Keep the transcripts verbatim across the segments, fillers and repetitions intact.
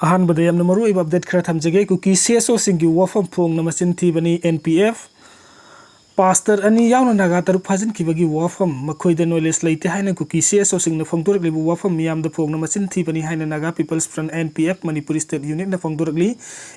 ꯑꯍꯥꯟꯕꯗ ꯌꯥꯝꯅ ꯃꯔꯨꯑꯣꯏꯕ ꯑꯞꯗꯦꯠ ꯈꯔ ꯊꯝꯖꯒꯦ꯫ ꯀꯨꯀꯤ ꯁꯤ ꯑꯦꯁ ꯑꯣꯁꯤꯡꯒꯤ ꯋꯥꯐꯝ ꯐꯣꯡꯅ ꯃꯆꯤꯟ ꯊꯤꯕꯅꯤ ꯑꯦꯟ ꯄꯤ ꯑꯦꯐ꯫ ꯄꯥꯁꯇꯔ ꯑꯅꯤ ꯌꯥꯎꯅ ꯅꯥꯒꯥ ꯇꯔꯨꯛ ꯐꯥꯖꯤꯟꯈꯤꯕꯒꯤ ꯋꯥꯐꯝ, ꯃꯈꯣꯏꯗ ꯅꯣꯂꯦꯖ ꯂꯩꯇꯦ ꯍꯥꯏꯅ ꯀꯨꯀꯤ ꯁꯤ ꯑꯦꯁ ꯑꯣꯁꯤꯡꯅ ꯐꯣꯡꯗꯣꯔꯛꯂꯤꯕ ꯋꯥꯐꯝ ꯃꯤꯌꯥꯝꯗ ꯐꯣꯡꯅ ꯃꯆꯤꯟ ꯊꯤꯕꯅꯤ ꯍꯥꯏꯅ Naga peoples front, N P F, Manipuri state ꯌꯨꯅꯤꯠꯅ ꯐꯣꯡꯗꯣꯔꯛꯂꯤ꯫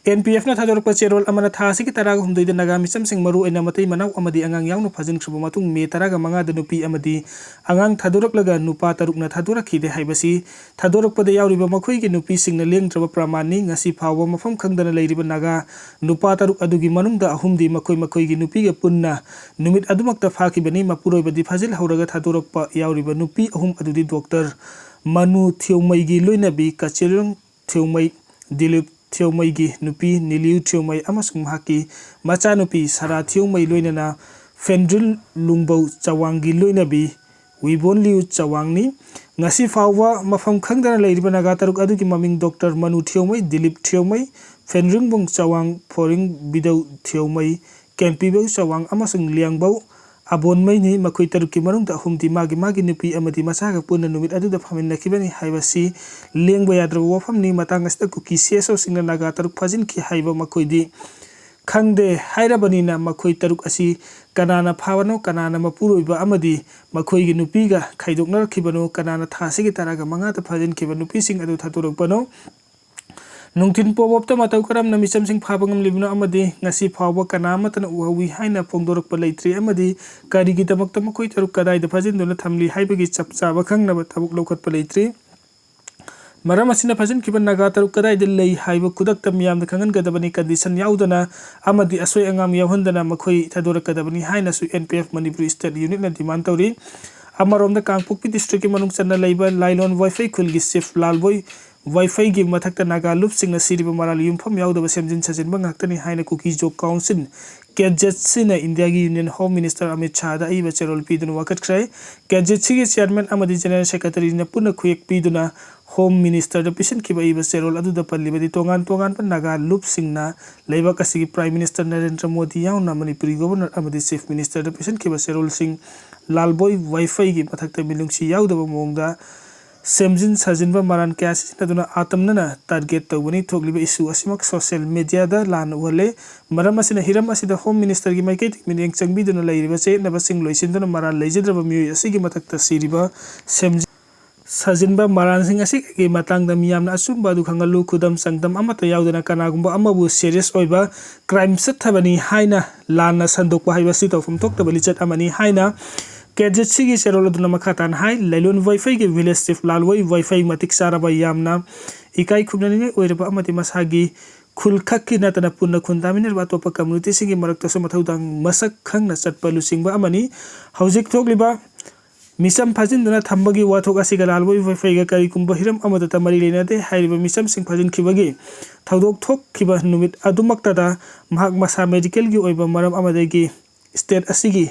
ꯑꯦꯟ ꯄꯤ ꯑꯦꯐꯅ ꯊꯥꯗꯣꯔꯛꯄ ꯆꯦꯔꯣꯜ ꯑꯃꯅ ꯊꯥ ꯑꯁꯤꯒꯤ ꯇꯔꯥꯒ ꯍꯨꯝꯗꯣꯏꯗ ꯅꯥꯒꯥ ꯃꯤꯆꯝꯁꯤꯡ, ꯃꯔꯨꯑꯣꯏꯅ ꯃꯇꯩ ꯃꯅꯥꯎ ꯑꯃꯗꯤ ꯑꯉꯥꯡ ꯌꯥꯎꯅ ꯐꯥꯖꯤꯟꯈ꯭ꯔꯕ ꯃꯇꯨꯡ, ꯃꯦ ꯇꯔꯥꯒ ꯃꯉꯥꯗ ꯅꯨꯄꯤ ꯑꯃꯗꯤ ꯑꯉꯥꯡ ꯊꯥꯗꯣꯔꯛꯂꯒ ꯅꯨꯄꯥ ꯇꯔꯨꯛꯅ ꯊꯥꯗꯣꯔꯛꯈꯤꯗꯦ ꯍꯥꯏꯕꯁꯤ ꯊꯥꯗꯣꯔꯛꯄꯗ ꯌꯥꯎꯔꯤꯕ ꯃꯈꯣꯏꯒꯤ ꯅꯨꯄꯤꯁꯤꯡꯅ ꯂꯦꯡꯗ꯭ꯔꯕ ꯄ꯭ꯔꯃꯥꯟꯅꯤ꯫ ꯉꯁꯤ ꯐꯥꯎꯕ ꯃꯐꯝ ꯈꯪꯗꯅ ꯂꯩꯔꯤꯕ ꯅꯥꯒꯥ ꯅꯨꯄꯥ ꯇꯔꯨꯛ ꯑꯗꯨꯒꯤ ꯃꯅꯨꯡꯗ ꯑꯍꯨꯝꯗꯤ ꯃꯈꯣꯏ ꯃꯈꯣꯏꯒꯤ ꯅꯨꯄꯤꯒ ꯄꯨꯟꯅ ꯅꯨꯃꯤꯠ ꯑꯗꯨꯃꯛꯇ ꯐꯥꯈꯤꯕꯅꯤ꯫ ꯃꯄꯨꯔꯣꯏꯕꯗꯤ ꯐꯥꯖꯤꯜꯍꯧꯔꯒ ꯊꯥꯗꯣꯔꯛꯄ ꯌꯥꯎꯔꯤꯕ ꯅꯨꯄꯤ ꯑꯍꯨꯝ ꯑꯗꯨꯗꯤ ꯗꯣꯛꯇꯔ ꯃꯅꯨ ꯊꯤꯌꯣꯃꯩꯒꯤ ꯂꯣꯏꯅꯕꯤ ꯀꯆꯤꯔꯨꯡ ꯊꯤꯌꯣꯃꯩ, ꯗꯤꯂꯤꯞ ꯊꯤꯌꯣꯃꯩꯒꯤ ꯅꯨꯄꯤ ꯅꯤꯂꯤꯌꯨ ꯊꯤꯌꯣꯃꯩ ꯑꯃꯁꯨꯡ ꯃꯍꯥꯛꯀꯤ ꯃꯆꯥꯅꯨꯄꯤ ꯁꯥꯔꯥ ꯊꯤꯌꯣꯃꯩ, ꯂꯣꯏꯅꯅ ꯐꯦꯟꯗ꯭ꯔꯤꯜ ꯂꯨꯡꯕꯧ ꯆꯋꯥꯡꯒꯤ ꯂꯣꯏꯅꯕꯤ ꯋꯤꯕꯣꯟ ꯂꯤꯌꯨ ꯆꯋꯥꯡꯅꯤ꯫ ꯉꯁꯤ ꯐꯥꯎꯕ ꯃꯐꯝ ꯈꯪꯗꯅ ꯂꯩꯔꯤꯕ ꯅꯥꯒꯥ ꯇꯔꯨꯛ ꯑꯗꯨꯒꯤ ꯃꯃꯤꯡ ꯗꯣꯛꯇꯔ ꯃꯅꯨ ꯊꯤꯌꯣꯃꯩ, ꯗꯤꯂꯤꯞ ꯊꯤꯌꯣꯃꯩ, ꯐꯦꯟꯔꯤꯡꯕꯨꯡ ꯆꯋꯥꯡ, ꯐꯣꯔꯤꯡ ꯕꯤꯗꯧ ꯊꯤꯌꯣꯃꯩ, ꯀꯦꯝꯄꯤꯕꯧ ꯆꯋꯥꯡ ꯑꯃꯁꯨꯡ ꯂꯤꯌꯥꯡꯕꯧ ꯑꯕꯣꯟꯃꯩꯅꯤ꯫ ꯃꯈꯣꯏ ꯇꯔꯨꯛꯀꯤ ꯃꯅꯨꯡꯗ ꯑꯍꯨꯝꯗꯤ ꯃꯥꯒꯤ ꯃꯥꯒꯤ ꯅꯨꯄꯤ ꯑꯃꯗꯤ ꯃꯆꯥꯒ ꯄꯨꯟꯅ ꯅꯨꯃꯤꯠ ꯑꯗꯨꯗ ꯐꯥꯃꯤꯟꯅꯈꯤꯕꯅꯤ ꯍꯥꯏꯕꯁꯤ ꯂꯦꯡꯕ ꯌꯥꯗ꯭ꯔꯕ ꯋꯥꯐꯝꯅꯤ꯫ ꯃꯇꯥꯡ ꯑꯁꯤꯗ ꯀꯨꯀꯤ ꯁꯤ ꯑꯦꯁ ꯑꯣꯁꯤꯡꯅ ꯅꯥꯒꯥ ꯇꯔꯨꯛ ꯐꯥꯖꯤꯟꯈꯤ ꯍꯥꯏꯕ ꯃꯈꯣꯏꯗꯤ ꯈꯪꯗꯦ ꯍꯥꯏꯔꯕꯅꯤꯅ, ꯃꯈꯣꯏ ꯇꯔꯨꯛ ꯑꯁꯤ ꯀꯅꯥꯅ ꯐꯥꯕꯅꯣ, ꯀꯅꯥꯅ ꯃꯄꯨꯔꯣꯏꯕ ꯑꯃꯗꯤ ꯃꯈꯣꯏꯒꯤ ꯅꯨꯄꯤꯒ ꯈꯥꯏꯗꯣꯛꯅꯔꯛꯈꯤꯕꯅꯣ, ꯀꯅꯥꯅ ꯊꯥ ꯑꯁꯤꯒꯤ ꯇꯔꯥꯒ ꯃꯉꯥꯗ ꯐꯥꯖꯤꯟꯈꯤꯕ ꯅꯨꯄꯤꯁꯤꯡ ꯑꯗꯨ ꯊꯥꯗꯣꯔꯛꯄꯅꯣ? ꯅꯨꯡꯊꯤꯜ ꯄꯣꯞ ꯑꯞꯇ ꯃꯇꯧ ꯀꯔꯝꯅ ꯃꯤꯆꯝꯁꯤꯡ ꯐꯥꯕ ꯉꯝꯂꯤꯕꯅꯣ ꯑꯃꯗꯤ ꯉꯁꯤ ꯐꯥꯎꯕ ꯀꯅꯥ ꯑꯃꯠꯇꯅ ꯎꯍꯧꯏ ꯍꯥꯏꯅ ꯐꯣꯡꯗꯣꯔꯛꯄ ꯂꯩꯇ꯭ꯔꯤ ꯑꯃꯗꯤ ꯀꯔꯤꯒꯤꯗꯃꯛꯇ ꯃꯈꯣꯏ ꯇꯔꯨꯛ ꯀꯗꯥꯏꯗ ꯐꯥꯖꯤꯟꯗꯨꯅ ꯊꯝꯂꯤ ꯍꯥꯏꯕꯒꯤ ꯆꯞ ꯆꯥꯕ ꯈꯪꯅꯕ ꯊꯕꯛ ꯂꯧꯈꯠꯄ ꯂꯩꯇ꯭ꯔꯤ꯫ ꯃꯔꯝ ꯑꯁꯤꯅ ꯐꯥꯖꯤꯟꯈꯤꯕ ꯅꯥꯒꯥ ꯇꯔꯨꯛ ꯀꯗꯥꯏꯗ ꯂꯩ ꯍꯥꯏꯕ ꯈꯨꯗꯛꯇ ꯃꯤꯌꯥꯝꯗ ꯈꯪꯍꯟꯒꯗꯕꯅꯤ꯫ ꯀꯟꯗꯤꯁꯟ ꯌꯥꯎꯗꯅ ꯑꯃꯗꯤ ꯑꯁꯣꯏ ꯑꯉꯥꯝ ꯌꯥꯎꯍꯟꯗꯅ ꯃꯈꯣꯏ ꯊꯥꯗꯣꯔꯛꯀꯗꯕꯅꯤ ꯍꯥꯏꯅꯁꯨ N P F Manipuri state ꯌꯨꯅꯤꯠꯅ ꯗꯤꯃꯥꯟ ꯇꯧꯔꯤ꯫ ꯑꯃꯔꯣꯝꯗ ꯀꯥꯡꯄꯣꯛꯄꯤ ꯗꯤꯁꯇ꯭ꯔꯤꯛꯀꯤ ꯃꯅꯨꯡ ꯆꯟꯅ ꯂꯩꯕ ꯂꯥꯏꯂꯣꯟ ꯋꯥꯏꯐꯩ ꯈꯨꯜꯒꯤ ꯆꯤꯐ ꯂꯥꯜꯕꯣꯏ ꯋꯥꯏꯐꯩꯒꯤ ꯃꯊꯛꯇ ꯅꯥꯒꯥ ꯂꯨꯞꯁꯤꯡꯅ ꯁꯤꯔꯤꯕ ꯃꯔꯥꯜ ꯌꯨꯝꯐꯝ ꯌꯥꯎꯗꯕ ꯁꯦꯝꯖꯤꯟ ꯁꯥꯖꯤꯟꯕ ꯉꯥꯛꯇꯅꯤ ꯍꯥꯏꯅ ꯀꯨꯀꯤ ꯖꯣꯛ ꯀꯥꯎꯟꯁꯤꯜ, ꯀꯦ ꯖꯦꯠ ꯁꯤꯅ ꯏꯟꯗꯤꯌꯥꯒꯤ ꯌꯨꯅꯤꯌꯟ ꯍꯣꯝ ꯃꯤꯅꯤꯁꯇꯔ ꯑꯃꯤꯠ ꯁꯥꯍꯗ ꯑꯏꯕ ꯆꯦꯔꯣꯜ ꯄꯤꯗꯨꯅ ꯋꯥꯀꯠꯈ꯭ꯔꯦ꯫ ꯀꯦ ꯖꯦꯠ ꯁꯤꯒꯤ ꯆꯤꯌꯥꯔꯃꯦꯟ ꯑꯃꯗꯤ ꯖꯦꯅꯔꯦꯜ ꯁꯦꯀ꯭ꯔꯦꯇꯔꯤꯅ ꯄꯨꯟꯅ ꯈꯨꯌꯦꯛ ꯄꯤꯗꯨꯅ ꯍꯣꯝ ꯃꯤꯅꯤꯁꯇꯔꯗ ꯄꯤꯁꯤꯟꯈꯤꯕ ꯏꯕ ꯆꯦꯔꯣꯜ ꯑꯗꯨꯗ ꯄꯜꯂꯤꯕꯗꯤ ꯇꯣꯉꯥꯟ ꯇꯣꯉꯥꯟꯕ ꯅꯥꯒꯥ ꯂꯨꯞꯁꯤꯡꯅ ꯂꯩꯕꯥꯛ ꯑꯁꯤꯒꯤ ꯄ꯭ꯔꯥꯏꯝ ꯃꯤꯅꯤꯁꯇꯔ ꯅꯔꯦꯟꯗ꯭ꯔ ꯃꯣꯗꯤ ꯌꯥꯎꯅ ꯃꯅꯤꯄꯨꯔꯒꯤ ꯒꯣꯕꯔꯅꯔ ꯑꯃꯗꯤ ꯆꯤꯐ ꯃꯤꯅꯤꯁꯇꯔꯗ ꯄꯤꯁꯤꯟꯈꯤꯕ ꯆꯦꯔꯣꯜꯁꯤꯡ ꯂꯥꯜꯕꯣꯏ ꯋꯥꯏꯐꯩꯒꯤ ꯃꯊꯛꯇ ꯃꯤꯅꯨꯡꯁꯤ ꯌꯥꯎꯗꯕ ꯃꯑꯣꯡꯗ ꯁꯦꯝꯖꯤꯟ ꯁꯥꯖꯤꯟꯕ ꯃꯔꯥꯟ ꯀꯌꯥ ꯁꯤꯖꯤꯟꯅꯗꯨꯅ ꯑꯇꯝꯅꯅ target ꯇꯧꯕꯅꯤ꯫ ꯊꯣꯛꯂꯤꯕ issue ꯑꯁꯤꯃꯛ social media ꯗ ꯂꯥꯟꯅ ꯎꯍꯜꯂꯦ꯫ ꯃꯔꯝ ꯑꯁꯤꯅ ꯍꯤꯔꯝ ꯑꯁꯤꯗ Home Minister ꯒꯤ ꯃꯥꯏꯀꯩꯗꯒꯤ ꯃꯤꯠꯌꯦꯡ ꯆꯪꯕꯤꯗꯨꯅ ꯂꯩꯔꯤꯕ ꯆꯌꯦꯠꯅꯕꯁꯤꯡ ꯂꯣꯏꯁꯤꯟꯗꯨꯅ ꯃꯔꯥꯜ ꯂꯩꯖꯗ꯭ꯔꯕ ꯃꯤꯑꯣꯏ ꯑꯁꯤꯒꯤ ꯃꯊꯛꯇ ꯁꯤꯔꯤꯕ ꯁꯦꯝꯖꯤꯟ ꯁꯥꯖꯤꯟꯕ ꯃꯔꯥꯜꯁꯤꯡ ꯑꯁꯤꯒꯤ ꯃꯇꯥꯡꯗ ꯃꯤꯌꯥꯝꯅ ꯑꯆꯨꯝꯕ ꯑꯗꯨ ꯈꯪꯍꯜꯂꯨ꯫ ꯈꯨꯗꯝ ꯆꯥꯡꯗꯝ ꯑꯃꯠꯇ ꯌꯥꯎꯗꯅ ꯀꯅꯥꯒꯨꯝꯕ ꯑꯃꯕꯨ serious ꯑꯣꯏꯕ crime ꯆꯠꯊꯕꯅꯤ ꯍꯥꯏꯅ ꯂꯥꯟꯅ ꯁꯟꯗꯣꯛꯄ ꯍꯥꯏꯕꯁꯤ ꯇꯧꯐꯝ ꯊꯣꯛꯇꯕ ꯂꯤꯆꯠ ꯑꯃꯅꯤ ꯍꯥꯏꯅ K Z C ꯒꯤ ꯆꯦꯔꯣꯜ ꯑꯗꯨꯅ ꯃꯈꯥ ꯇꯥꯅ ꯍꯥꯏ꯫ ꯂꯥꯏꯂꯣꯟ ꯋꯥꯏꯐꯩꯒꯤ village chief ꯂꯥꯜꯋꯥꯏ ꯋꯥꯏꯐꯩ ꯃꯇꯤꯛ ꯆꯥꯔꯕ, ꯌꯥꯝꯅ ꯏꯀꯥꯏ ꯈꯨꯝꯅꯅꯤꯡꯉꯥꯏ ꯑꯣꯏꯔꯕ ꯑꯃꯗꯤ ꯃꯁꯥꯒꯤ ꯈꯨꯜ ꯈꯛꯀꯤ ꯅꯠꯇꯅ ꯄꯨꯟꯅ ꯈꯨꯟꯗꯥꯃꯤꯟꯅꯔꯤꯕ ꯑꯇꯣꯞꯄ community ꯁꯤꯡꯒꯤ ꯃꯔꯛꯇꯁꯨ ꯃꯊꯧꯗꯥꯡ ꯃꯁꯛ ꯈꯪꯅ ꯆꯠꯄ ꯂꯨꯆꯤꯡꯕ ꯑꯃꯅꯤ꯫ ꯍꯧꯖꯤꯛ ꯊꯣꯛꯂꯤꯕ ꯃꯤꯆꯝ ꯐꯥꯖꯤꯟꯗꯨꯅ ꯊꯝꯕꯒꯤ ꯋꯥꯊꯣꯛ ꯑꯁꯤꯒ ꯂꯥꯜꯋꯥꯏ ꯋꯥꯏꯐꯩꯒ ꯀꯔꯤꯒꯨꯝꯕ ꯍꯤꯔꯝ ꯑꯃꯠꯇꯇ ꯃꯔꯤ ꯂꯩꯅꯗꯦ꯫ ꯍꯥꯏꯔꯤꯕ ꯃꯤꯆꯝꯁꯤꯡ ꯐꯥꯖꯤꯟꯈꯤꯕꯒꯤ ꯊꯧꯗꯣꯛ ꯊꯣꯛꯈꯤꯕ ꯅꯨꯃꯤꯠ ꯑꯗꯨꯃꯛꯇꯗ ꯃꯍꯥꯛ ꯃꯁꯥ medical ꯒꯤ ꯑꯣꯏꯕ ꯃꯔꯝ ꯑꯃꯗꯒꯤ state ꯑꯁꯤꯒꯤ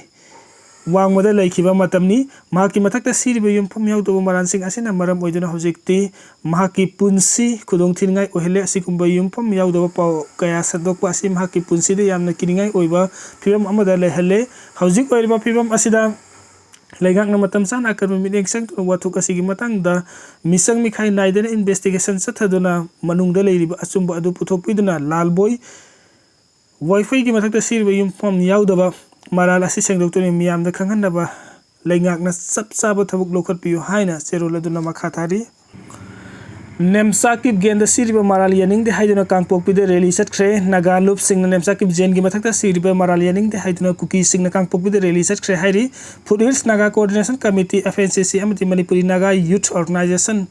ꯋꯥꯡꯃꯗ ꯂꯩꯈꯤꯕ ꯃꯇꯝꯅꯤ꯫ ꯃꯍꯥꯛꯀꯤ ꯃꯊꯛꯇ ꯁꯤꯔꯤꯕ ꯌꯨꯝꯐꯝ ꯌꯥꯎꯗꯕ ꯃꯔꯥꯜꯁꯤꯡ ꯑꯁꯤꯅ ꯃꯔꯝ ꯑꯣꯏꯗꯨꯅ ꯍꯧꯖꯤꯛꯇꯤ ꯃꯍꯥꯛꯀꯤ ꯄꯨꯟꯁꯤ ꯈꯨꯗꯣꯡ ꯊꯤꯅꯤꯡꯉꯥꯏ ꯑꯣꯏꯍꯜꯂꯦ꯫ ꯑꯁꯤꯒꯨꯝꯕ ꯌꯨꯝꯐꯝ ꯌꯥꯎꯗꯕ ꯄꯥꯎ ꯀꯌꯥ ꯁꯟꯗꯣꯛꯄ ꯑꯁꯤ ꯃꯍꯥꯛꯀꯤ ꯄꯨꯟꯁꯤꯗ ꯌꯥꯝꯅ ꯀꯤꯅꯤꯡꯉꯥꯏ ꯑꯣꯏꯕ ꯐꯤꯕꯝ ꯑꯃꯗ ꯂꯩꯍꯜꯂꯦ꯫ ꯍꯧꯖꯤꯛ ꯑꯣꯏꯔꯤꯕ ꯐꯤꯕꯝ ꯑꯁꯤꯗ ꯂꯩꯉꯥꯛꯅ ꯃꯇꯝ ꯆꯥꯅ ꯑꯀꯟꯕ ꯃꯤꯠꯌꯦꯡ ꯆꯪꯗꯨꯅ ꯋꯥꯊꯣꯛ ꯑꯁꯤꯒꯤ ꯃꯇꯥꯡꯗ ꯃꯤꯆꯪ ꯃꯤꯈꯥꯏ ꯅꯥꯏꯗꯅ investigation ꯆꯠꯊꯗꯨꯅ ꯃꯅꯨꯡꯗ ꯂꯩꯔꯤꯕ ꯑꯆꯨꯝꯕ ꯑꯗꯨ ꯄꯨꯊꯣꯛꯄꯤꯗꯨꯅ ꯂꯥꯜꯕꯣꯏ ꯋꯥꯏꯐꯩꯒꯤ ꯃꯊꯛꯇ ꯁꯤꯔꯤꯕ ꯌꯨꯝꯐꯝ ꯌꯥꯎꯗꯕ ꯃꯔꯥꯜ ꯑꯁꯤ ꯁꯦꯡꯗꯣꯛꯇꯨꯅ ꯃꯤꯌꯥꯝꯗ ꯈꯪꯍꯟꯅꯕ ꯂꯩꯉꯥꯛꯅ ꯆꯞ ꯆꯥꯕ ꯊꯕꯛ ꯂꯧꯈꯠꯄꯤꯌꯨ ꯍꯥꯏꯅ ꯆꯦꯔꯣꯜ ꯑꯗꯨꯅ ꯃꯈꯥ ꯇꯥꯔꯤ꯫ ꯅꯦꯝꯆꯥ ꯀꯤꯞꯒꯦꯟꯗ ꯁꯤꯔꯤꯕ ꯃꯔꯥꯜ ꯌꯥꯅꯤꯡꯗꯦ ꯍꯥꯏꯗꯨꯅ ꯀꯥꯡꯄꯣꯛꯄꯤꯗ rally ꯆꯠꯈ꯭ꯔꯦ꯫ ꯅꯥꯒꯥ ꯂꯨꯞꯁꯤꯡꯅ ꯅꯦꯝꯆꯥ ꯀꯤꯞꯒꯦꯟꯒꯤ ꯃꯊꯛꯇ ꯁꯤꯔꯤꯕ ꯃꯔꯥꯜ ꯌꯥꯅꯤꯡꯗꯦ ꯍꯥꯏꯗꯨꯅ ꯀꯨꯀꯤꯁꯤꯡꯅ ꯀꯥꯡꯄꯣꯛꯄꯤꯗ rally ꯆꯠꯈ꯭ꯔꯦ ꯍꯥꯏꯔꯤ꯫ Foothills Naga Coordination Committee, F N C C, ꯑꯃꯗꯤ Manipuri Naga Youth Organization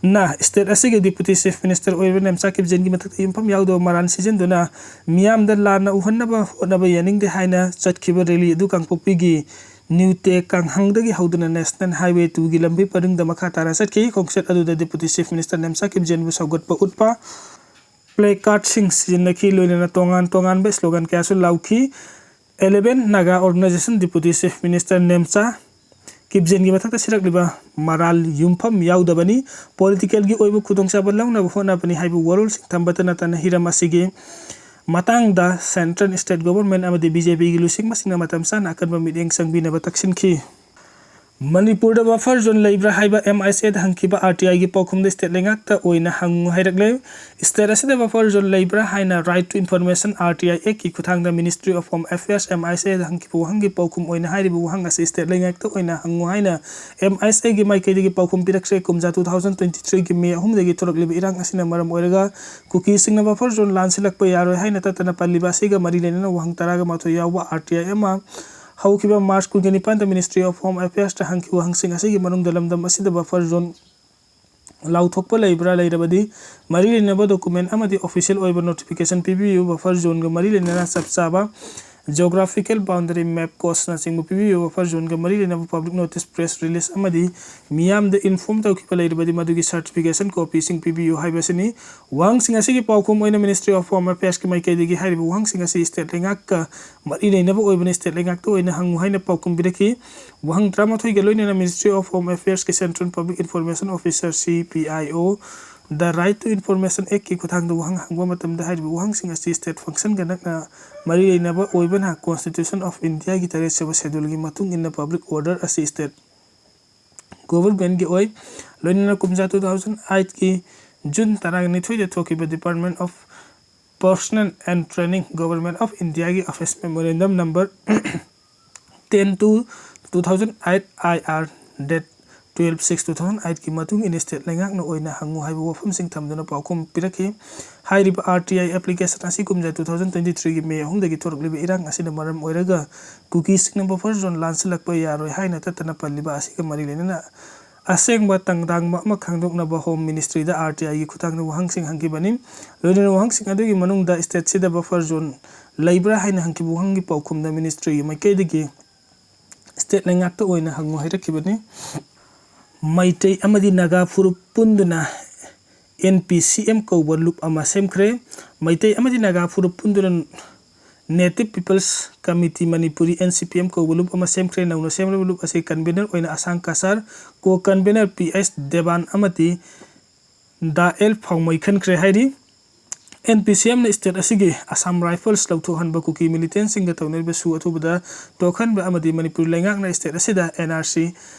ꯅ state ꯑꯁꯤꯒꯤ Deputy Chief Minister ꯑꯣꯏꯔꯤꯕ ꯅꯦꯝꯆꯥ ꯀꯤꯞꯒꯦꯟꯒꯤ ꯃꯊꯛꯇ ꯌꯨꯝꯐꯝ ꯌꯥꯎꯗꯕ ꯃꯔꯥꯜ ꯁꯤꯖꯤꯟꯗꯨꯅ ꯃꯤꯌꯥꯝꯗ ꯂꯥꯟꯅ ꯎꯍꯟꯅꯕ ꯍꯣꯠꯅꯕ ꯌꯥꯅꯤꯡꯗꯦ ꯍꯥꯏꯅ ꯆꯠꯈꯤꯕ rally ꯑꯗꯨ ꯀꯥꯡꯄꯣꯛꯄꯤꯒꯤ ꯅ꯭ꯌꯨ ꯇꯦꯛ ꯀꯥꯡꯍꯪꯗꯒꯤ ꯍꯧꯗꯨꯅ National Highway two ꯒꯤ ꯂꯝꯕꯤ ꯄꯔꯤꯡꯗ ꯃꯈꯥ ꯇꯥꯅ ꯆꯠꯈꯤ꯫ ꯈꯣꯡꯆꯠ ꯑꯗꯨꯗ Deputy Chief Minister ꯅꯦꯝꯆꯥ ꯀꯤꯞꯒꯦꯟꯕꯨ ꯁꯧꯒꯠꯄ ꯎꯠꯄ placard ꯁꯤꯡ ꯁꯤꯖꯤꯟꯅꯈꯤ, ꯂꯣꯏꯅꯅ ꯇꯣꯉꯥꯟ ꯇꯣꯉꯥꯟꯕ slogan ꯀꯌꯥꯁꯨ ꯂꯥꯎꯈꯤ꯫ Eleven Naga Organization Deputy Chief Minister Nemcha ꯀꯤꯞꯒꯦꯟꯒꯤ ꯃꯊꯛꯇ ꯁꯤꯔꯛꯂꯤꯕ ꯃꯔꯥꯜ ꯌꯨꯝꯐꯝ ꯌꯥꯎꯗꯕꯅꯤ, political ꯒꯤ ꯑꯣꯏꯕ ꯈꯨꯗꯣꯡꯆꯥꯕ ꯂꯧꯅꯕ ꯍꯣꯠꯅꯕꯅꯤ ꯍꯥꯏꯕ ꯋꯥꯔꯣꯜꯁꯤꯡ ꯊꯝꯕꯇ ꯅꯠꯇꯅ ꯍꯤꯔꯝ ꯑꯁꯤꯒꯤ ꯃꯇꯥꯡꯗ central, state government ꯑꯃꯗꯤ B J P ꯒꯤ ꯂꯨꯆꯤꯡꯕꯁꯤꯡꯅ ꯃꯇꯝ ꯆꯥꯅ ꯑꯀꯟꯕ ꯃꯤꯠꯌꯦꯡ ꯆꯪꯕꯤꯅꯕ ꯇꯛꯁꯤꯟꯈꯤ꯫ ꯃꯅꯤꯄꯨꯔꯗ ꯕꯐꯔ ꯖꯣꯟ ꯂꯩꯕ꯭ꯔꯥ ꯍꯥꯏꯕ ꯑꯦꯝ ꯑꯥꯏ ꯁꯤ ꯑꯦꯗ ꯍꯪꯈꯤꯕ ꯑꯥꯔ ꯇꯤ ꯑꯥꯏꯒꯤ ꯄꯥꯎꯈꯨꯝꯗ ꯁ꯭ꯇꯦꯠ ꯂꯩꯉꯥꯛꯇ ꯑꯣꯏꯅ ꯍꯪꯉꯨ ꯍꯥꯏꯔꯛꯂꯦ꯫ ꯁ꯭ꯇꯦꯠ ꯑꯁꯤꯗ ꯕꯐꯔ ꯖꯣꯟ ꯂꯩꯕ꯭ꯔꯥ ꯍꯥꯏꯅ right to information, R T I ꯑꯦꯛꯀꯤ ꯈꯨꯠꯊꯥꯡꯗ ministry of home affairs, M I C ꯑꯦꯗ ꯍꯪꯈꯤꯕ ꯋꯥꯍꯪꯒꯤ ꯄꯥꯎꯈꯨꯝ ꯑꯣꯏꯅ ꯍꯥꯏꯔꯤꯕ ꯋꯥꯍꯪ ꯑꯁꯤ ꯁ꯭ꯇꯦꯠ ꯂꯩꯉꯥꯛꯇ ꯑꯣꯏꯅ ꯍꯪꯉꯨ ꯍꯥꯏꯅ ꯑꯦꯝ ꯑꯥꯏ ꯁꯤ ꯑꯦꯒꯤ ꯃꯥꯏꯀꯩꯗꯒꯤ ꯄꯥꯎꯈꯨꯝ ꯄꯤꯔꯛꯈ꯭ꯔꯦ꯫ ꯀꯨꯝꯖꯥ ꯇꯨ ꯊꯥꯎꯖꯟ ꯇ꯭ꯋꯦꯟꯇꯤ ꯊ꯭ꯔꯤꯒꯤ ꯃꯦ ꯑꯍꯨꯝꯗꯒꯤ ꯊꯣꯔꯛꯂꯤꯕ ꯏꯔꯥꯡ ꯑꯁꯤꯅ ꯃꯔꯝ ꯑꯣꯏꯔꯒ ꯀꯨꯀꯤꯁꯤꯡꯅ ꯕꯐꯔ ꯖꯣꯟ ꯂꯥꯟꯁꯤꯜꯂꯛꯄ ꯌꯥꯔꯣꯏ ꯍꯥꯏꯅ ꯇꯠꯇꯅ ꯄꯜꯂꯤꯕ ꯑꯁꯤꯒ ꯃꯔꯤ ꯂꯩꯅꯅ ꯋꯥꯍꯪ ꯇꯔꯥꯒ ꯃꯥꯊꯣꯏ ꯌꯥꯎꯕ ꯑꯥꯔ ꯇꯤ ꯑꯥꯏ ꯑꯃ ꯍꯧꯈꯤꯕ ꯃꯥꯔꯆ ꯀꯨꯟꯒ ꯅꯤꯄꯥꯟꯗ ꯃꯤꯅꯤꯁꯇ꯭ꯔꯤ ꯑꯣꯐ ꯍꯣꯝ ꯑꯦꯐꯤꯌꯔꯁꯇ ꯍꯪꯈꯤꯕ ꯋꯥꯍꯪꯁꯤꯡ ꯑꯁꯤꯒꯤ ꯃꯅꯨꯡꯗ ꯂꯝꯗꯝ ꯑꯁꯤꯗ ꯕꯐꯔ ꯖꯣꯟ ꯂꯥꯎꯊꯣꯛꯄ ꯂꯩꯕ꯭ꯔꯥ, ꯂꯩꯔꯕꯗꯤ ꯃꯔꯤ ꯂꯩꯅꯕ ꯗꯣꯀꯨꯃꯦꯟ ꯑꯃꯗꯤ ꯑꯣꯐꯤꯁꯤꯌꯦꯜ ꯑꯣꯏꯕ ꯅꯣꯇꯤꯐꯤꯀꯦꯁꯟ ꯄꯤꯕꯤꯌꯨ꯫ ꯕꯐꯔ ꯖꯣꯟꯒ ꯃꯔꯤ ꯂꯩꯅꯅ ꯆꯞ ꯆꯥꯕ ꯖꯤꯑꯣꯒ꯭ꯔꯥꯐꯤꯀꯦꯜ ꯕꯥꯎꯟꯗꯔꯤ ꯃꯦꯞ, ꯀꯣꯁꯅꯆꯤꯡꯕ ꯄꯤꯕꯤꯌꯨ꯫ ꯕꯐꯔ ꯖꯣꯟꯒ ꯃꯔꯤ ꯂꯩꯅꯕ ꯄꯕ꯭ꯂꯤꯛ ꯅꯣꯇꯤꯁ, ꯄ꯭ꯔꯦꯁ ꯔꯤꯂꯤꯁ ꯑꯃꯗꯤ ꯃꯤꯌꯥꯝꯗ ꯏꯟꯐꯣꯔꯝ ꯇꯧꯈꯤꯕ ꯂꯩꯔꯕꯗꯤ ꯃꯗꯨꯒꯤ ꯁꯥꯔꯇꯤꯐꯤꯀꯦꯁꯟ ꯀꯣꯄꯤꯁꯤꯡ ꯄꯤꯕꯤꯌꯨ ꯍꯥꯏꯕꯁꯤꯅꯤ꯫ ꯋꯥꯍꯪꯁꯤꯡ ꯑꯁꯤꯒꯤ ꯄꯥꯎꯈꯨꯝ ꯑꯣꯏꯅ ꯃꯤꯅꯤꯁꯇ꯭ꯔꯤ ꯑꯣꯐ ꯍꯣꯝ ꯑꯦꯐꯤꯌꯔꯁꯀꯤ ꯃꯥꯏꯀꯩꯗꯒꯤ ꯍꯥꯏꯔꯤꯕ ꯋꯥꯍꯪꯁꯤꯡ ꯑꯁꯤ ꯁ꯭ꯇꯦꯠ ꯂꯩꯉꯥꯛꯀ ꯃꯔꯤ ꯂꯩꯅꯕ ꯑꯣꯏꯕꯅ ꯁ꯭ꯇꯦꯠ ꯂꯩꯉꯥꯛꯇ ꯑꯣꯏꯅ ꯍꯪꯉꯨ ꯍꯥꯏꯅ ꯄꯥꯎꯈꯨꯝ ꯄꯤꯔꯛꯈꯤ꯫ ꯋꯥꯍꯪ ꯇꯔꯥꯃꯥꯊꯣꯏꯒ ꯂꯣꯏꯅꯅ ꯃꯤꯅꯤꯁꯇ꯭ꯔꯤ ꯑꯣꯐ ꯍꯣꯝ ꯑꯦꯐꯤꯌꯔꯁꯀꯤ central public information officer, C P I O, the right to information ꯑꯦꯛꯀꯤ ꯈꯨꯠꯊꯥꯡꯗ ꯋꯥꯍꯪ ꯍꯪꯕ ꯃꯇꯝꯗ ꯍꯥꯏꯔꯤꯕ ꯋꯥꯍꯪꯁꯤꯡ ꯑꯁꯤ ꯁ꯭ꯇꯦꯠ ꯐꯪꯁꯟꯒ ꯅꯛꯅ ꯃꯔꯤ ꯂꯩꯅꯕ ꯑꯣꯏꯕꯅ ꯀꯣꯟꯁꯇꯤꯇ꯭ꯌꯨꯁꯟ ꯑꯣꯐ ꯏꯟꯗꯤꯌꯥꯒꯤ ꯇꯔꯦꯠꯁꯨꯕ ꯁꯦꯗꯨꯜꯒꯤ ꯃꯇꯨꯡ ꯏꯟꯅ ꯄꯕ꯭ꯂꯤꯛ ꯑꯣꯔꯗꯔ ꯑꯁꯤ ꯁ꯭ꯇꯦꯠ ꯒꯣꯚꯔꯟꯃꯦꯟꯠꯀꯤ ꯑꯣꯏ꯫ ꯂꯣꯏꯅꯅ ꯀꯨꯝꯖꯥ ꯇꯨ ꯊꯥꯎꯖꯟ ꯑꯥꯏꯠꯀꯤ ꯖꯨꯟ ꯇꯔꯥꯅꯤꯊꯣꯏꯗ ꯊꯣꯛꯈꯤꯕ Department of Personnel and Training, Government of Indiaꯒꯤ office memorandum number ten to two thousand eight I R date twelve six two thousand eight ꯀꯤ ꯃꯇꯨꯡ ꯏꯟꯅ ꯁ꯭ꯇꯦꯠ ꯂꯩꯉꯥꯛꯅ ꯑꯣꯏꯅ ꯍꯪꯉꯨ ꯍꯥꯏꯕ ꯋꯥꯐꯝꯁꯤꯡ ꯊꯝꯗꯨꯅ ꯄꯥꯎꯈꯨꯝ ꯄꯤꯔꯛꯈꯤ꯫ ꯍꯥꯏꯔꯤꯕ ꯑꯥꯔ ꯇꯤ ꯑꯥꯏ ꯑꯦꯄ꯭ꯂꯤꯀꯦꯁꯟ ꯑꯁꯤ ꯀꯨꯝꯖꯥ ꯇꯨ ꯊꯥꯎꯖꯟ ꯇ꯭ꯋꯦꯟꯇꯤ ꯊ꯭ꯔꯤꯒꯤ ꯃꯦ ꯑꯍꯨꯝꯗꯒꯤ ꯊꯣꯔꯛꯂꯤꯕ ꯏꯔꯥꯡ ꯑꯁꯤꯅ ꯃꯔꯝ ꯑꯣꯏꯔꯒ ꯀꯨꯀꯤꯁꯤꯡꯅ ꯕꯐꯔ ꯖꯣꯟ ꯂꯥꯟꯁꯤꯜꯂꯛꯄ ꯌꯥꯔꯣꯏ ꯍꯥꯏꯅ ꯇꯠꯇꯅ ꯄꯜꯂꯤꯕ ꯑꯁꯤꯒ ꯃꯔꯤ ꯂꯩꯅꯅ ꯑꯁꯦꯡꯕ ꯇꯥꯡꯗꯥꯡꯕ ꯑꯃ ꯈꯪꯗꯣꯛꯅꯕ ꯍꯣꯝ ꯃꯤꯅꯤꯁꯇ꯭ꯔꯤꯗ ꯑꯥꯔ ꯇꯤ ꯑꯥꯏꯒꯤ ꯈꯨꯠꯊꯥꯡꯗ ꯋꯥꯍꯪꯁꯤꯡ ꯍꯪꯈꯤꯕꯅꯤ꯫ ꯂꯣꯏꯅꯅ ꯋꯥꯍꯪꯁꯤꯡ ꯑꯗꯨꯒꯤ ꯃꯅꯨꯡꯗ ꯁ꯭ꯇꯦꯠꯁꯤꯗ ꯕꯐꯔ ꯖꯣꯟ ꯂꯩꯕ꯭ꯔꯥ ꯍꯥꯏꯅ ꯍꯪꯈꯤꯕ ꯋꯥꯍꯪꯒꯤ ꯄꯥꯎꯈꯨꯝꯗ ꯃꯤꯅꯤꯁꯇ꯭ꯔꯤꯒꯤ ꯃꯥꯏꯀꯩꯗꯒꯤ ꯁ꯭ꯇꯦꯠ ꯂꯩꯉꯥꯛꯇ ꯑꯣꯏꯅ ꯍꯪꯉꯨ ꯍꯥꯏꯔꯛꯈꯤꯕꯅꯤ꯫ ꯃꯩꯇꯩ ꯑꯃꯗꯤ ꯅꯥꯒꯥ ꯐꯨꯔꯨꯞ ꯄꯨꯟꯗꯨꯅ ꯑꯦꯟ ꯄꯤ ꯁꯤ ꯑꯦꯝ ꯀꯧꯕ ꯂꯨꯞ ꯑꯃ ꯁꯦꯝꯈ꯭ꯔꯦ꯫ ꯃꯩꯇꯩ ꯑꯃꯗꯤ ꯅꯥꯒꯥ ꯐꯨꯔꯨꯞ ꯄꯨꯟꯗꯨꯅ Native People's Committee Manipuri, N C P M, ꯀꯧꯕ ꯂꯨꯞ ꯑꯃ ꯁꯦꯝꯈ꯭ꯔꯦ꯫ ꯅꯧꯅ ꯁꯦꯝꯂꯤꯕ ꯂꯨꯞ ꯑꯁꯤ ꯀꯟꯚꯦꯅꯔ ꯑꯣꯏꯅ ꯑꯁꯥꯡ ꯀꯁꯥꯔ, ꯀꯣ ꯀꯟꯚꯦꯅꯔ ꯄꯤ ꯑꯩꯆ ꯗꯦꯕꯥꯟ ꯑꯃꯗꯤ ꯗꯥ ꯑꯦꯜ ꯐꯥꯎꯃꯩ ꯈꯟꯈ꯭ꯔꯦ ꯍꯥꯏꯔꯤ꯫ ꯑꯦꯟ ꯄꯤ ꯁꯤ ꯑꯦꯝꯅ ꯁ꯭ꯇꯦꯠ ꯑꯁꯤꯒꯤ ꯑꯁꯥꯝ ꯔꯥꯏꯐꯜꯁ ꯂꯧꯊꯣꯛꯍꯟꯕ, ꯀꯨꯀꯤ ꯃꯤꯂꯤꯇꯦꯟꯁꯤꯡꯒ ꯇꯧꯅꯔꯤꯕ ꯁꯨ ꯑꯊꯨꯕꯗ ꯇꯣꯛꯍꯟꯕ ꯑꯃꯗꯤ ꯃꯅꯤꯄꯨꯔ ꯂꯩꯉꯥꯛꯅ ꯁ꯭ꯇꯦꯠ ꯑꯁꯤꯗ ꯑꯦꯟ ꯑꯥꯔ ꯁꯤ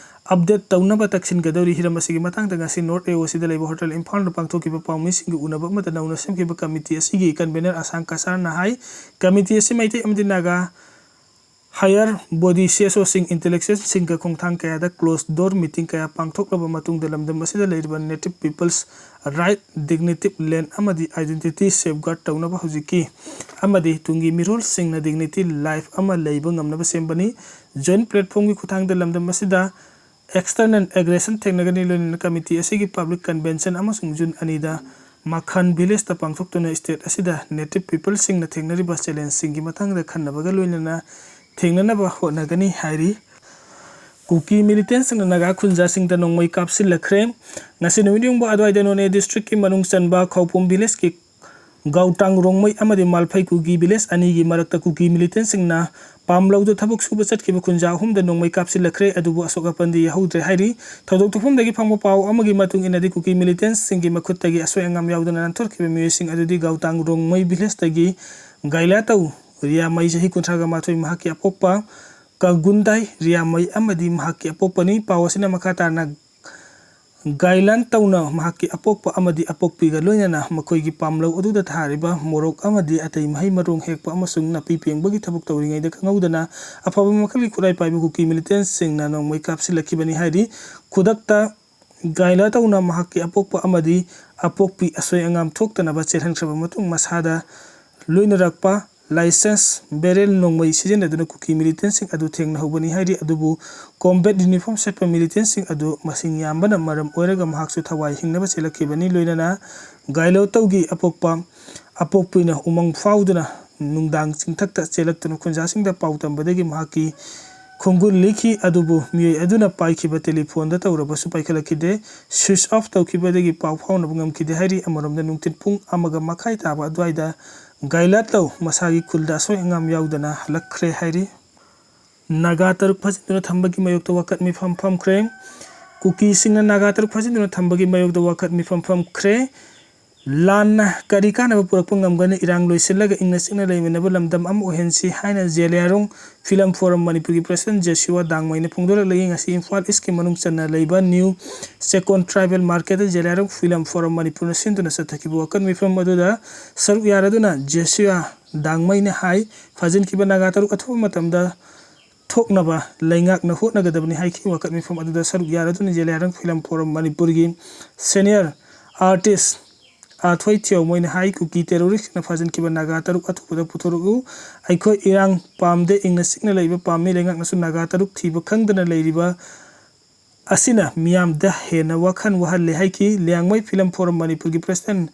ꯑꯞꯗꯦꯠ ꯇꯧꯅꯕ ꯇꯛꯁꯤꯟꯒꯗꯧꯔꯤ꯫ ꯍꯤꯔꯝ ꯑꯁꯤꯒꯤ ꯃꯇꯥꯡꯗ ꯉꯁꯤ ꯅꯣꯔꯠ ꯑꯦ ꯑꯣ ꯁꯤꯗ ꯂꯩꯕ ꯍꯣꯇꯦꯜ ꯏꯝꯐꯥꯜꯗ ꯄꯥꯡꯊꯣꯛꯈꯤꯕ ꯄꯥꯎꯃꯤꯁꯤꯡꯒꯤ ꯎꯅꯕ ꯑꯃꯗ ꯅꯧꯅ ꯁꯦꯝꯈꯤꯕ ꯀꯃꯤꯇꯤ ꯑꯁꯤꯒꯤ ꯀꯟꯚꯦꯅꯔ ꯑꯁꯥꯡ ꯀꯁꯥꯔꯅ ꯍꯥꯏ, ꯀꯃꯤꯇꯤ ꯑꯁꯤ ꯃꯩꯇꯩ ꯑꯃꯗꯤ Naga higher body C S ꯑꯣꯁꯤꯡ, ꯏꯟꯇꯦꯂꯦꯛꯆꯨꯋꯦꯜꯁꯤꯡꯒ ꯈꯣꯡꯊꯥꯡ ꯀꯌꯥꯗ ꯀ꯭ꯂꯣꯖ ꯗꯣꯔ ꯃꯤꯇꯤꯡ ꯀꯌꯥ ꯄꯥꯡꯊꯣꯛꯂꯕ ꯃꯇꯨꯡꯗ ꯂꯝꯗꯝ ꯑꯁꯤꯗ ꯂꯩꯔꯤꯕ ꯅꯦꯇꯤꯚ ꯄꯤꯄꯜꯁ ꯔꯥꯏꯠ, ꯗꯤꯒꯅꯤꯇꯤꯚ ꯂꯦꯟ ꯑꯃꯗꯤ ꯑꯥꯏꯗꯦꯟꯇꯤꯇꯤ ꯁꯦꯐꯒꯥꯔꯗ ꯇꯧꯅꯕ ꯍꯧꯖꯤꯛꯀꯤ ꯑꯃꯗꯤ ꯇꯨꯡꯒꯤ ꯃꯤꯔꯣꯜꯁꯤꯡꯅ ꯗꯤꯒꯅꯤꯇꯤ ꯂꯥꯏꯐ ꯑꯃ ꯂꯩꯕ ꯉꯝꯅꯕ ꯁꯦꯝꯕꯅꯤ꯫ ꯖꯣꯏꯟꯠ ꯄ꯭ꯂꯦꯠꯐꯣꯝꯒꯤ ꯈꯨꯠꯊꯥꯡꯗ ꯂꯝꯗꯝ ꯑꯁꯤꯗ ꯑꯦꯛꯁꯇꯔꯅꯦꯜ ꯑꯦꯒ꯭ꯔꯦꯁꯟ ꯊꯦꯡꯅꯒꯅꯤ꯫ ꯂꯣꯏꯅꯅ ꯀꯃꯤꯇꯤ ꯑꯁꯤꯒꯤ ꯄꯕ꯭ꯂꯤꯛ ꯀꯟꯚꯦꯟꯁꯟ ꯑꯃꯁꯨꯡ ꯖꯨꯟ ꯑꯅꯤꯗ ꯃꯈꯥꯟ ꯚꯤꯂꯦꯖꯇ ꯄꯥꯡꯊꯣꯛꯇꯨꯅ ꯁ꯭ꯇꯦꯠ ꯑꯁꯤꯗ ꯅꯦꯇꯤꯚ ꯄꯤꯄꯜꯁꯤꯡꯅ ꯊꯦꯡꯅꯔꯤꯕ ꯆꯦꯂꯦꯟꯖꯁꯤꯡꯒꯤ ꯃꯇꯥꯡꯗ ꯈꯟꯅꯕꯒ ꯂꯣꯏꯅꯅ ꯊꯦꯡꯅꯅꯕ ꯍꯣꯠꯅꯒꯅꯤ ꯍꯥꯏꯔꯤ꯫ ꯀꯨꯀꯤ ꯃꯤꯂꯤꯇꯦꯟꯁꯤꯡꯅ ꯅꯥꯒꯥ ꯈꯨꯟꯖꯥꯁꯤꯡꯗ ꯅꯣꯡꯃꯩ ꯀꯥꯞꯁꯤꯜꯂꯛꯈ꯭ꯔꯦ꯫ ꯉꯁꯤ ꯅꯨꯃꯤꯠ ꯌꯨꯡꯕ ꯑꯗꯨꯋꯥꯏꯗ ꯅꯣꯅꯦ ꯗꯤꯁꯇ꯭ꯔꯤꯛꯀꯤ ꯃꯅꯨꯡ ꯆꯟꯕ ꯈꯧꯄꯨꯝ ꯚꯤꯂꯦꯖꯀꯤ ꯒꯥꯎꯇꯥꯡ ꯔꯣꯡꯃꯩ ꯑꯃꯗꯤ ꯃꯥꯜꯐꯩ ꯀꯨꯀꯤ ꯚꯤꯂꯦꯖ ꯑꯅꯤꯒꯤ ꯃꯔꯛꯇ ꯀꯨꯀꯤ ꯃꯤꯂꯤꯇꯦꯟꯁꯤꯡꯅ ꯄꯥꯝꯂꯧꯗ ꯊꯕꯛ ꯁꯨꯕ ꯆꯠꯈꯤꯕ ꯈꯨꯟꯖꯥ ꯑꯍꯨꯝꯗ ꯅꯣꯡꯃꯩ ꯀꯥꯞꯁꯤꯜꯂꯛꯈ꯭ꯔꯦ, ꯑꯗꯨꯕꯨ ꯑꯁꯣꯛ ꯑꯄꯟꯗꯤ ꯌꯥꯍꯧꯗ꯭ꯔꯦ ꯍꯥꯏꯔꯤ꯫ ꯊꯧꯗꯣꯛ ꯊꯣꯛꯐꯝꯗꯒꯤ ꯐꯪꯕ ꯄꯥꯎ ꯑꯃꯒꯤ ꯃꯇꯨꯡ ꯏꯟꯅꯗꯤ, ꯀꯨꯀꯤ ꯃꯤꯂꯤꯇꯦꯟꯁꯤꯡꯒꯤ ꯃꯈꯨꯠꯇꯒꯤ ꯑꯁꯣꯏ ꯑꯉꯥꯝ ꯌꯥꯎꯗꯅ ꯅꯥꯟꯊꯣꯔꯛꯈꯤꯕ ꯃꯤꯑꯣꯏꯁꯤꯡ ꯑꯗꯨꯗꯤ ꯒꯥꯎꯇꯥꯡ ꯔꯣꯡꯃꯩ ꯚꯤꯂꯦꯖꯇꯒꯤ ꯒꯥꯏꯂꯥꯇꯧ ꯔꯤꯌꯥꯃꯩ, ꯆꯍꯤ ꯀꯨꯟꯊ꯭ꯔꯥꯒ ꯃꯥꯊꯣꯏ, ꯃꯍꯥꯛꯀꯤ ꯑꯄꯣꯛꯄ ꯀꯒꯨꯟꯗꯥꯏ ꯔꯤꯌꯥꯃꯩ ꯑꯃꯗꯤ ꯃꯍꯥꯛꯀꯤ ꯑꯄꯣꯛꯄꯅꯤ꯫ ꯄꯥꯎ ꯑꯁꯤꯅ ꯃꯈꯥ ꯇꯥꯅ ꯒꯥꯏꯂꯥꯟ ꯇꯧꯅ ꯃꯍꯥꯛꯀꯤ ꯑꯄꯣꯛꯄ ꯑꯃꯗꯤ ꯑꯄꯣꯛꯄꯤꯒ ꯂꯣꯏꯅꯅ ꯃꯈꯣꯏꯒꯤ ꯄꯥꯝꯂꯧ ꯑꯗꯨꯗ ꯊꯥꯔꯤꯕ ꯃꯣꯔꯣꯛ ꯑꯃꯗꯤ ꯑꯇꯩ ꯃꯍꯩ ꯃꯔꯣꯡ ꯍꯦꯛꯄ ꯑꯃꯁꯨꯡ ꯅꯥꯄꯤ ꯄꯦꯡꯕꯒꯤ ꯊꯕꯛ ꯇꯧꯔꯤꯉꯩꯗ ꯈꯪꯍꯧꯗꯅ ꯑꯐꯕ ꯃꯈꯜꯒꯤ ꯈꯨꯠꯂꯥꯏ ꯄꯥꯏꯕ ꯀꯨꯀꯤ ꯃꯤꯂꯤꯇꯦꯟꯁꯤꯡꯅ ꯅꯣꯡꯃꯩ ꯀꯥꯞꯁꯤꯜꯂꯛꯈꯤꯕꯅꯤ ꯍꯥꯏꯔꯤ꯫ ꯈꯨꯗꯛꯇ ꯒꯥꯏꯂꯥ ꯇꯧꯅ ꯃꯍꯥꯛꯀꯤ ꯑꯄꯣꯛꯄ ꯑꯃꯗꯤ ꯑꯄꯣꯛꯄꯤ ꯑꯁꯣꯏ ꯑꯉꯥꯝ ꯊꯣꯛꯇꯅꯕ ꯆꯦꯜꯍꯟꯈ꯭ꯔꯕ ꯃꯇꯨꯡ, ꯃꯁꯥꯗ ꯂꯣꯏꯅꯔꯛꯄ ꯂꯥꯏꯁꯦꯟꯁ ꯕꯦꯔꯦꯜ ꯅꯣꯡꯃꯩ ꯁꯤꯖꯤꯟꯅꯗꯨꯅ ꯀꯨꯀꯤ ꯃꯤꯂꯤꯇꯦꯟꯁꯤꯡ ꯑꯗꯨ ꯊꯦꯡꯅꯍꯧꯕꯅꯤ ꯍꯥꯏꯔꯤ꯫ ꯑꯗꯨꯕꯨ ꯀꯣꯝꯕꯦꯠ ꯌꯨꯅꯤꯐꯣꯔꯝ ꯁꯦꯠꯄ ꯃꯤꯂꯤꯇꯦꯟꯁꯤꯡ ꯑꯗꯨ ꯃꯁꯤꯡ ꯌꯥꯝꯕꯅ ꯃꯔꯝ ꯑꯣꯏꯔꯒ ꯃꯍꯥꯛꯁꯨ ꯊꯋꯥꯏ ꯍꯤꯡꯅꯕ ꯆꯦꯜꯂꯛꯈꯤꯕꯅꯤ꯫ ꯂꯣꯏꯅꯅ ꯒꯥꯏꯂꯣꯇꯧꯒꯤ ꯑꯄꯣꯛꯄ ꯑꯄꯣꯛꯄꯤꯅ ꯎꯃꯪ ꯐꯥꯎꯗꯨꯅ ꯅꯨꯡꯗꯥꯡ ꯆꯤꯡꯊꯛꯇ ꯆꯦꯜꯂꯛꯇꯨꯅ ꯈꯨꯟꯖꯥꯁꯤꯡꯗ ꯄꯥꯎ ꯇꯝꯕꯗꯒꯤ ꯃꯍꯥꯛꯀꯤ ꯈꯣꯡꯒꯨꯜ ꯂꯤꯈꯤ꯫ ꯑꯗꯨꯕꯨ ꯃꯤꯑꯣꯏ ꯑꯗꯨꯅ ꯄꯥꯏꯈꯤꯕ ꯇꯦꯂꯤꯐꯣꯟꯗ ꯇꯧꯔꯕꯁꯨ ꯄꯥꯏꯈꯠꯂꯛꯈꯤꯗꯦ꯫ ꯁ꯭ꯋꯤꯆ ꯑꯣꯐ ꯇꯧꯈꯤꯕꯗꯒꯤ ꯄꯥꯎ ꯐꯥꯎꯅꯕ ꯉꯝꯈꯤꯗꯦ ꯍꯥꯏꯔꯤ꯫ ꯑꯃꯔꯣꯝꯗ ꯅꯨꯡꯊꯤꯜ ꯄꯨꯡ ꯑꯃꯒ ꯃꯈꯥꯏ ꯇꯥꯕ ꯑꯗꯨꯋꯥꯏꯗ ꯒꯥꯏꯂꯥꯠꯂꯧ ꯃꯁꯥꯒꯤ ꯈꯨꯜꯗ ꯑꯁꯣꯏ ꯑꯉꯥꯝ ꯌꯥꯎꯗꯅ ꯍꯜꯂꯛꯈ꯭ꯔꯦ ꯍꯥꯏꯔꯤ꯫ ꯅꯥꯒꯥ ꯇꯔꯨꯛ ꯐꯥꯖꯤꯟꯗꯨꯅ ꯊꯝꯕꯒꯤ ꯃꯥꯌꯣꯛꯇ ꯋꯥꯀꯠ ꯃꯤꯐꯝ ꯐꯝꯈ꯭ꯔꯦ꯫ ꯀꯨꯀꯤꯁꯤꯡꯅ ꯅꯥꯒꯥ ꯇꯔꯨꯛ ꯐꯥꯖꯤꯟꯗꯨꯅ ꯊꯝꯕꯒꯤ ꯃꯥꯌꯣꯛꯇ ꯋꯥꯀꯠ ꯃꯤꯐꯝ ꯐꯝꯈ꯭ꯔꯦ꯫ ꯂꯥꯟꯅ ꯀꯔꯤ ꯀꯥꯟꯅꯕ ꯄꯨꯔꯛꯄ ꯉꯝꯒꯅꯤ? ꯏꯔꯥꯡ ꯂꯣꯏꯁꯤꯜꯂꯒ ꯏꯪꯅ ꯆꯤꯛꯅ ꯂꯩꯃꯤꯟꯅꯕ ꯂꯝꯗꯝ ꯑꯃ ꯑꯣꯏꯍꯟꯁꯤ ꯍꯥꯏꯅ ꯖꯦꯂꯤꯌꯥꯡꯔꯣꯡ ꯐꯤꯂꯝ ꯐꯣꯔꯝ ꯃꯅꯤꯄꯨꯔꯒꯤ ꯄ꯭ꯔꯁꯤꯗꯦꯟ ꯖꯦꯁꯨꯋꯥ ꯗꯥꯡꯃꯩꯅ ꯐꯣꯡꯗꯣꯔꯛꯂꯤ꯫ ꯉꯁꯤ ꯏꯝꯐꯥꯜ ꯏꯁꯀꯤ ꯃꯅꯨꯡ ꯆꯟꯅ ꯂꯩꯕ ꯅ꯭ꯌꯨ ꯆꯦꯛꯀꯣꯟ ꯇ꯭ꯔꯥꯏꯕꯦꯜ ꯃꯥꯔꯀꯦꯠꯇ ꯖꯦꯂꯤꯌꯥꯡꯔꯣꯡ ꯐꯤꯂꯝ ꯐꯣꯔꯝ ꯃꯅꯤꯄꯨꯔꯅ ꯁꯤꯟꯗꯨꯅ ꯆꯠꯊꯈꯤꯕ ꯋꯥꯀꯠ ꯃꯤꯐꯝ ꯑꯗꯨꯗ ꯁꯔꯨꯛ ꯌꯥꯔꯗꯨꯅ ꯖꯦꯁꯨꯋꯥ ꯗꯥꯡꯃꯩꯅ ꯍꯥꯏ, ꯐꯥꯖꯤꯟꯈꯤꯕ ꯅꯥꯒꯥ ꯇꯔꯨꯛ ꯑꯊꯨꯕ ꯃꯇꯝꯗ ꯊꯣꯛꯅꯕ ꯂꯩꯉꯥꯛꯅ ꯍꯣꯠꯅꯒꯗꯕꯅꯤ ꯍꯥꯏꯈꯤ꯫ ꯋꯥꯀꯠ ꯃꯤꯐꯝ ꯑꯗꯨꯗ ꯁꯔꯨꯛ ꯌꯥꯔꯗꯨꯅ ꯖꯦꯂꯤꯌꯥꯡꯔꯣꯡ ꯐꯤꯂꯝ ꯐꯣꯔꯝ ꯃꯅꯤꯄꯨꯔꯒꯤ ꯁꯦꯅꯤꯌꯔ ꯑꯥꯔꯇꯤꯁ ꯑꯥꯊꯣꯏ ꯊꯤꯌꯣꯃꯩꯅ ꯍꯥꯏ, ꯀꯨꯀꯤ ꯇꯦꯔꯣꯔꯤꯁꯅ ꯐꯥꯖꯤꯟꯈꯤꯕ ꯅꯥꯒꯥ ꯇꯔꯨꯛ ꯑꯊꯨꯕꯗ ꯄꯨꯊꯣꯔꯛꯎ꯫ ꯑꯩꯈꯣꯏ ꯏꯔꯥꯡ ꯄꯥꯝꯗꯦ, ꯏꯪꯅ ꯆꯤꯛꯅ ꯂꯩꯕ ꯄꯥꯝꯃꯤ꯫ ꯂꯩꯉꯥꯛꯅꯁꯨ ꯅꯥꯒꯥ ꯇꯔꯨꯛ ꯊꯤꯕ ꯈꯪꯗꯅ ꯂꯩꯔꯤꯕ ꯑꯁꯤꯅ ꯃꯤꯌꯥꯝꯗ ꯍꯦꯟꯅ ꯋꯥꯈꯜ ꯋꯥꯍꯜꯂꯦ ꯍꯥꯏꯈꯤ꯫ ꯂꯤꯌꯥꯡꯃꯩ ꯐꯤꯂꯝ ꯐꯣꯔꯝ ꯃꯅꯤꯄꯨꯔꯒꯤ ꯄ꯭ꯔꯁꯤꯗꯦꯟ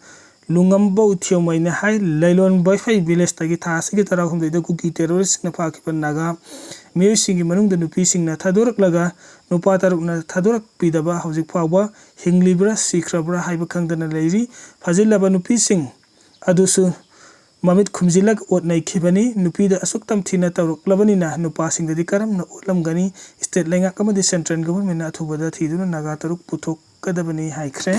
ꯂꯨꯉꯝꯕꯧ ꯊꯤꯌꯣꯃꯩꯅ ꯍꯥꯏ, ꯂꯩꯂꯣꯟ ꯕꯩꯐꯩ ꯚꯤꯂꯦꯖꯇꯒꯤ ꯊꯥ ꯑꯁꯤꯒꯤ ꯇꯔꯥꯍꯨꯝꯗꯣꯏꯗ ꯀꯨꯀꯤ ꯇꯦꯔꯣꯔꯤꯁꯁꯤꯡꯅ ꯐꯥꯈꯤꯕ ꯅꯥꯒꯥ ꯃꯤꯑꯣꯏꯁꯤꯡꯒꯤ ꯃꯅꯨꯡꯗ ꯅꯨꯄꯤꯁꯤꯡꯅ ꯊꯥꯗꯣꯔꯛꯂꯒ ꯅꯨꯄꯥ ꯇꯔꯨꯛꯅ ꯊꯥꯗꯣꯔꯛꯄꯤꯗꯕ ꯍꯧꯖꯤꯛ ꯐꯥꯎꯕ ꯍꯤꯡꯂꯤꯕ꯭ꯔꯥ ꯁꯤꯈ꯭ꯔꯕ꯭ꯔꯥ ꯍꯥꯏꯕ ꯈꯪꯗꯅ ꯂꯩꯔꯤ꯫ ꯐꯥꯖꯤꯜꯂꯕ ꯅꯨꯄꯤꯁꯤꯡ ꯑꯗꯨꯁꯨ ꯃꯃꯤꯠ ꯈꯨꯝꯖꯤꯜꯂꯒ ꯑꯣꯠ ꯅꯩꯈꯤꯕꯅꯤ꯫ ꯅꯨꯄꯤꯗ ꯑꯁꯨꯛ ꯇꯝꯊꯤꯅ ꯇꯧꯔꯛꯂꯕꯅꯤꯅ ꯅꯨꯄꯥꯁꯤꯡꯗꯗꯤ ꯀꯔꯝꯅ ꯑꯣꯠꯂꯝꯒꯅꯤ? ꯁ꯭ꯇꯦꯠ ꯂꯩꯉꯥꯛ ꯑꯃꯗꯤ ꯁꯦꯟꯇ꯭ꯔꯦꯜ ꯒꯚꯔꯟꯃꯦꯟꯠꯅ ꯑꯊꯨꯕꯗ ꯊꯤꯗꯨꯅ ꯅꯥꯒꯥ ꯇꯔꯨꯛ ꯄꯨꯊꯣꯛꯀꯗꯕꯅꯤ ꯍꯥꯏꯈ꯭ꯔꯦ꯫